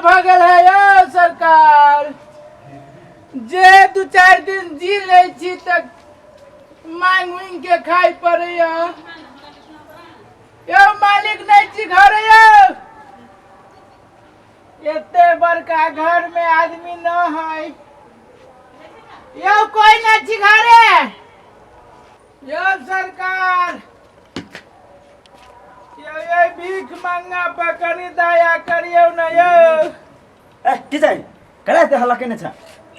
भऽ गेल है यौ सरकार। जे दू चारि दिन जी लै छी तऽ मांगि उंगि के खाइ पड़ैया। यौ मालिक नहि छी घर यौ? एते बड़का घर में आदमी न है यौ, कोई नहीं छी घरे यौ सरकार। यौ ये भीख मंगा पर कनी दया करियौ न यौ। ए की चाही करे ते हल्ला केने छ?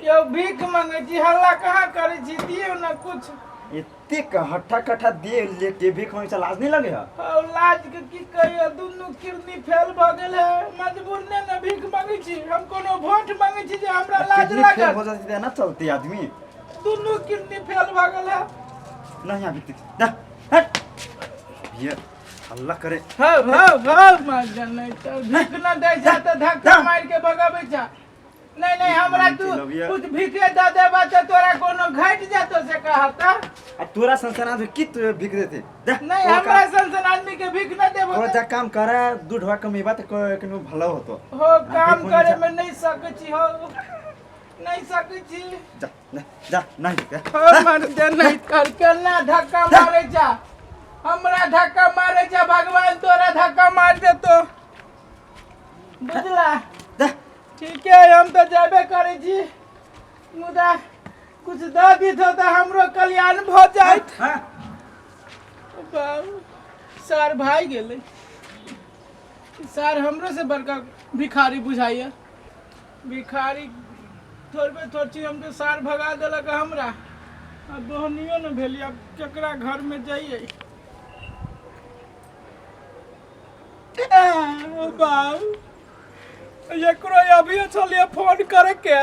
यौ भीख मंगे छी, हल्ला कहाँ करै छी? दियौ न कुछ। एतेक हट्ठा कट्ठा दे लेके भीख मांगे छ, लाज नहीं लगे है? हौ लाज के की कहियो, दुनू किडनी फेल भऽ गेल है, मजबूर ने ने भीख मंगे छी। हम कोनो वोट मंगे छी जे हमरा लाज किडनी फेल लागत? हो जाती है ना चलते आदमी। दुनू किडनी फेल भऽ गेल है। नहीं अभी तक जा हट ये हल्ला करे। हौ हौ हौ मजन नहीं तो भीख न दै छ तऽ धक्का मारि के भगाबै छ। नहीं नहीं हमरा तू कुछ भीखे दऽ देबा तऽ तोरा कोनो घटि जेतो से कहता। आ तोरा संसार आदमी की तू भीख देते जा। नहीं हमरा सन आदमी के भीख न देबो। ओ जा काम करे, दू ढोआ कमेबा तऽ कोनो भला होतो। हो काम करे में नहीं सकै छी, हो नहीं सकै छी। जा नहीं जा नहीं जा। हो मर दे नहीं कर के ना धक्का मारे जा, हमरा धक्का मारे जा, भगवान तोरा धक्का मार देतो बुझला। जा ठीक है हम तो जेबे करे छी, मुदा कुछ दऽ दितो तऽ हमरो कल्याण भऽ जाइत। हाँ। बाबू सर भाई गेलै, सर हमरो से बड़का भिखारी बुझाइया। भिखारी थोड़बे थोड़ छी हम तो, सार भगा देलक हमरा आ दोहनियो ने भेली। आब केकरा घर में जइयै? बाबू एकरो अभियो छलियै फोन करे के।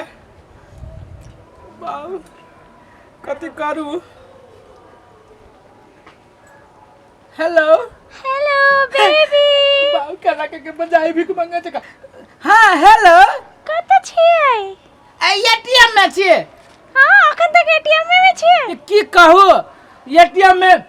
बाबू कथी करू? Hello hello baby. बाबू केना के के बजाई भीख मंगे छै। हाँ हेलो, कतऽ छियै? एटीएम में छियै। हाँ अखन तक एटीएम में छियै? की कहू, एटीएम में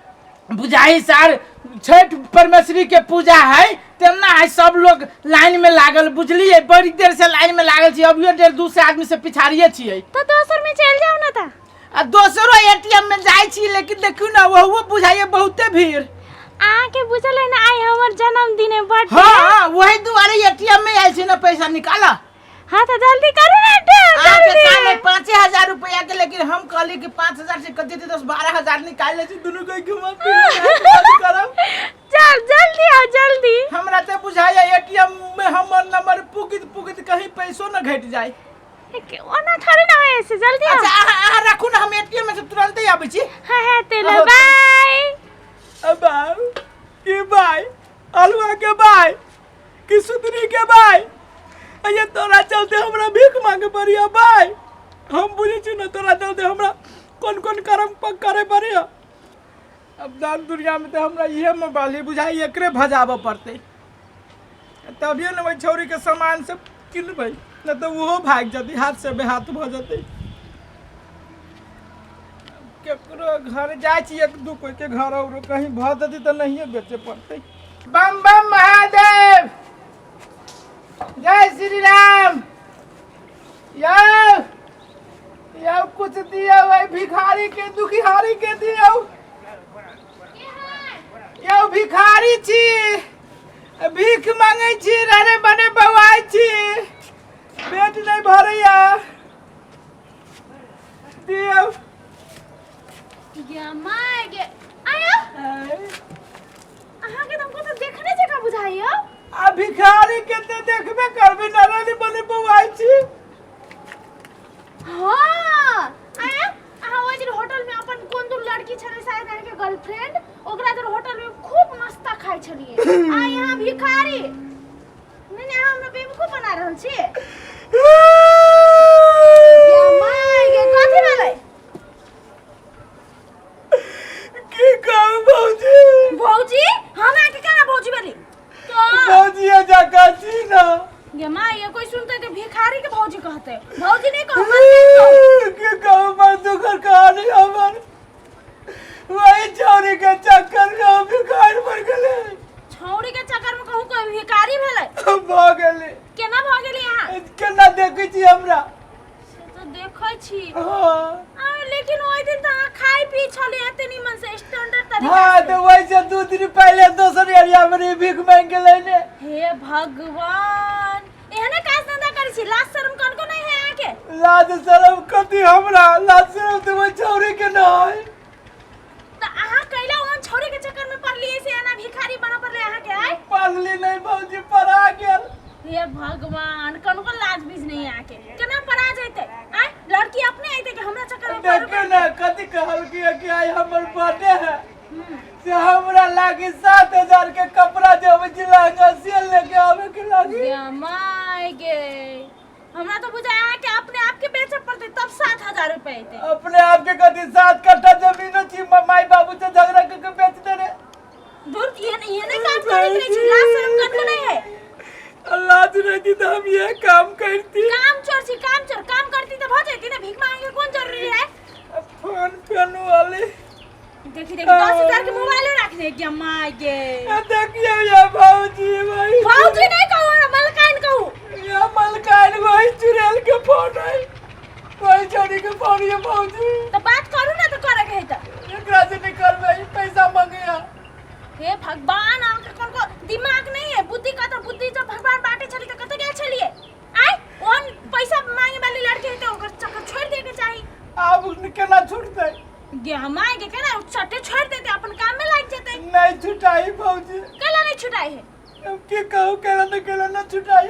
बुझाई सार छठ परमेश्वरी के पूजा है तेना है, सब लोग लाइन में लागल बुझलिए। बड़ी देर से लाइन में लागल छी, अभियो डेढ़ दू सौ आदमी से पिछाड़िए छियै। तो दोसर में चलि जाउ ने तऽ। आ दोसरो एटीएम में जाइ छी, लेकिन देखियौ ने ओहो बुझाइए बहुते भीड़। अहाँके बुझल है ना आइ हमर जन्मदिन है, बर्थडे? हाँ हाँ वही दुआरे एटीएम में आयल छी ना पैसा निकाला। हाँ तो जल्दी करू ना ATM, अहाँके जल्दी। काम है 5000 रुपया के, लेकिन हम कहली कि 5000 से कते 10-12 हजार निकाल ले छी, दुनू कोई घुमा फिर करब। चल जल्दी आओ जल्दी। हमरा तऽ बुझाइए एटीएम में हमर नंबर पुगित पुगित कहीं पैसो न घटि जाए। ओना थोड़े ना होय से, जल्दी आओ। अच्छा अहाँ अहाँ राखू ना, हम एटीएम में से तुरंते आबै छी। हाँ हाँ तेलो अहो। बाय। अब की बाय अलुआ के बाय कि सुतरी के बाय? ये तोरा चलते हमरा भीख मांगे पड़िया बाय। हम बुझै छी ना तोरा चलते हमरा कोन कोन कर्म करे पड़िया। अब दान दुनिया में तो हमरा इहे मोबाइल ही बुझाई, एकरे भजाबऽ पड़तै तभिए ने ओहि छौरी के सामान सब किनबै, नहि तऽ ओहो भागि जेतै, हाथ से बेहाथ भऽ जेतै। केकरो घर जाइ छी, एक दू कोई के घर औरो कहीं भऽ जेतै तऽ नहिए बेचे पड़तै। बम बम महादेव, जय श्री राम। यौ यौ कुछ दियौ ओहि भिखारी के, दुखिहारी के दियौ। यौ भिखारी छी, भीख मांगै छी, रे बने बौआइ छी, पेट नहि भरैया, दियौ। गे my गे, आयो अहाँके तऽ हमको तऽ देखने जकाँ बुझाइयो। आ भिखारी के तऽ देखबे करबे, नारायण बने बौआइ छी। हाँ आया अहाँ ओहि दिन होटल में अपन कोन दू लड़की छलै शायद अहाँके गर्लफ्रेंड, ओकरा जर होटल में खूब नाश्ता खाइ छलियै, आ यहाँ भिखारी। नहीं नहीं अहाँ हमरा बेवकूफ बना रहल छी। गे my गे, कथी भेलै? की कहू भौजी? भौजी हम अहाँके केना भौजी भेली तो? भौजी जकाँ छी ना। गे my गे, कोई सुनते तऽ भिखारी के भौजी कहते? भौजी नहीं कहू, गर्लफ्रेंड कहू। की कहू, बड़ दुखर कहानी हमर। वही छौरी के चक्कर में हम भिखारी बन गेले। छौड़ी के चक्कर में कहूँ कोई भिखारी भेलै? भऽ गेलै। केना भऽ गेली अहाँ? केना देखै छी हमरा? से तऽ देखै छी। हाँ। आ, लेकिन ओहि दिन तऽ अहाँ खाइ पी छलियै एते नीमन से, स्टैंडर्ड तरीका हाँ से। तऽ वैसे 2 दिन पहिले दोसर एरिया में रही, भीख मांगि के लैने। हे भगवान, एहने काज धंधा करै छी? लाज शरम कनको नहीं है अहाँके? लाज शरम कथी हमरा? लाज शरम तऽ ओहि छौड़ी के नहीं। तऽ अहाँ कैला ओहन छौड़ी के चक्कर में पड़लियै से एना भिखारी बनऽ पड़लै अहाँके आय? पढ़ली नहीं भौजी, पढ़ा गेल। हे भगवान, कनको लाज बीज नहीं है अहाँके? केना पड़ा जैते आय? लड़की अपने अइते कि हमरा चक्कर में पड़बै? देखियो ने कथी कहलकै कि आइ हमर बर्थडे है, से हमरा लागी 7000 के कपड़ा जे अबै छै लहंगा, से लेके आबे के लागी। गे माय गे, हमरा तो बुझाय अहाँके अपने आप के बेचऽ पड़तै तब 7000 रुपया अइतै। अपने आप के कथी, 7 कट्ठा जमीन छी, माई बाबू से झगड़ा करके बेच दे रे। दूर, ये ये नहीं काम करैत रहै छी? लाज शरम कनको नहीं है? लाज रहती तो हम ये काम करती? काम चोर छी, काम चोर। काम करती तऽ भऽ जैती ने, भीख मांगे के कोन जरूरी है? फोन पेन वाले। देखी देखी, 10,000 के मोबाइलो रख दे। गे माय गे। देखियो ये भौजी भाई। भौजी नहीं कहू, हमरा मलकाइन कहू। ये मलकाइन, वही चुड़ैल के फोन है, वही छोड़ी के फोन ये भौजी। तऽ बात करू ना, तऽ करे के है तऽ। एकरा से निकलबै, पैसा मंगिया। हे भगवान, अहाँके कोन को दिमाग नहीं है? बुद्धि कतऽ? बुद्धि जब भगवान बांटे छली तऽ कतऽ गेल छलियै आय? ओहन पैसा मांगे वाली लड़की है तऽ ओकर चक्कर छोड़ि दे के चाही। आब केना छूटतै? गे माय गे, केना चटे छोड़ि देतै, अपन काम में लागि जेतै। नहीं छुटाई भौजी। कैला नहीं छुटाई है? अब की कहू, केना न केना न छुटाई।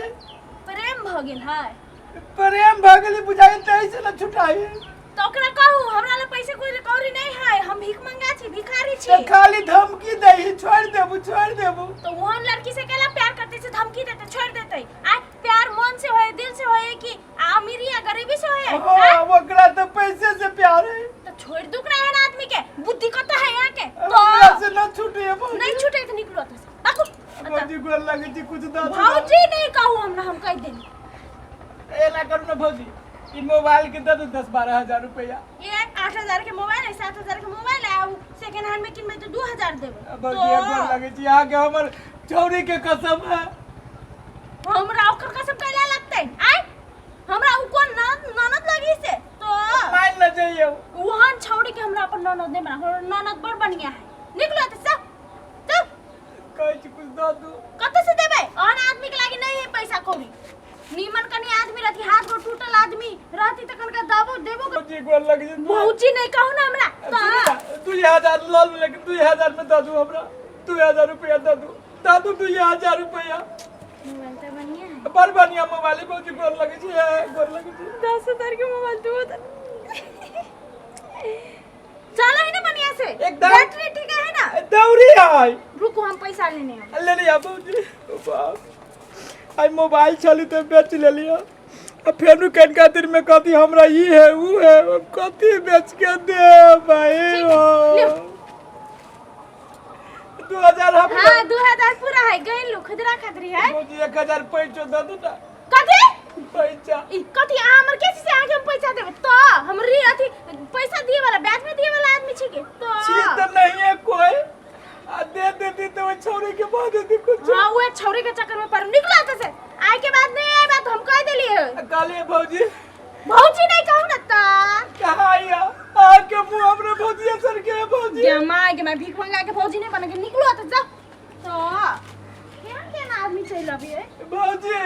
प्रेम भऽ गेल है। प्रेम भऽ गेलै बुझाई, तही से न छुटाई। तऽ ओकरा कहू, हमरा लग पैसे कोई कौड़ी नहीं है, हम भीख मंगा छी, भिखारी छी। तऽ खाली धमकी दही, छोड़ देबू, छोड़ देबू। तो ओहन लड़की से केला प्यार करते से धमकी देते छोड़ देते आय? प्यार मन से होए, दिल से होए कि अमीरी या गरीबी से होए? हाँ, ओकरा तो पैसे से प्यार है। तो छोड़ दुख रहे है आदमी के? बुद्धि कत है यहाँ के तो? हमरा से न छूटे भौजी। नहीं छूटे तो निकलो तो बाकू। भौजी, गोर लगे छी, कुछ दऽ दू। भौजी नहीं कहू हमरा, हम कह देली। एना करू ने भौजी, ई मोबाइल के दऽ दू 10-12 हजार रुपया। ये 8000 के मोबाइल है, 7000 के मोबाइल है, आ सेकंड हैंड में किनबै तो 2000 देबै। भौजी, गोर लगे छी अहाँके, हमर छौरी के कसम है। हमरा ओकर कसम कैला लगतै आय? हमरा उ कोन ननद लगी से तो? मान न जइयौ। ओहन छौड़ी के हमरा अपन ननद नहीं बना, हमर ननद बड़ बढ़िया है। निकलो तऽ सब चल। कहै छी कुछ दऽ दू। कतऽ से देबै? ओहन आदमी के लागी नहीं है पैसा कौड़ी। नीमन कनी आदमी रहती, हाथ गोड़ टूटल आदमी रहती तऽ कनका दबो देबो। भौजी, गोर लगे छी। भौजी नहीं कहू ना हमरा तो। 2000 लऽ लू, लेकिन 2000 में दऽ दू हमरा, 2000 रुपया दऽ दू, दऽ दू 2000 रुपया। मोबाइल तऽ बढ़िया है। बड़ बढ़िया मोबाइल है। भौजी, गोर लगे छी, हे, गोर लगे छी। 10,000 के मोबाइल 2000। चलो है ना बढ़िया से? एकदम। बैटरी ठीक है ना? दौड़ी है। रुको, हम पैसा लेने आब। ले लिया भौजी। ओ बाप, आइ मोबाइल छली तऽ बेच लेलियै, आ फेरू कनिका देर में कहती हमरा ई है ऊ है, अब कथी बेच के दे भाई? ठीक है, हो। लियो। 2000 हम। हाँ, 2000 पूरा है, गई लो खुदरा खातरी है। भौजी, 1000 पैसो दऽ दू ना। कथी? पैसा। ई कथी? अहाँ हमर कैसे से आगे हम पैसा देबै तो? हमरी अथी पैसा दिए वाला, ब्याज में दिए वाला आदमी छी के तो? छी तऽ नहीं है कोई, आ दे देती तो वो छौरी के दे देती कुछ। हाँ, वो छौरी के चक्कर में पर निकला तो से आए के बाद नहीं आए बात, हम कह देलिए। कहलिए भौजी। भौजी नहीं कहू ना ता। कहाँ आइया आके मुँह हमरे भौजी सर के है भौजी। गे माय के, मैं भीख मंगा के भौजी नहीं बन के। निकलो तो जा तो। केहन केहन आदमी चलि अबियै। भौजी।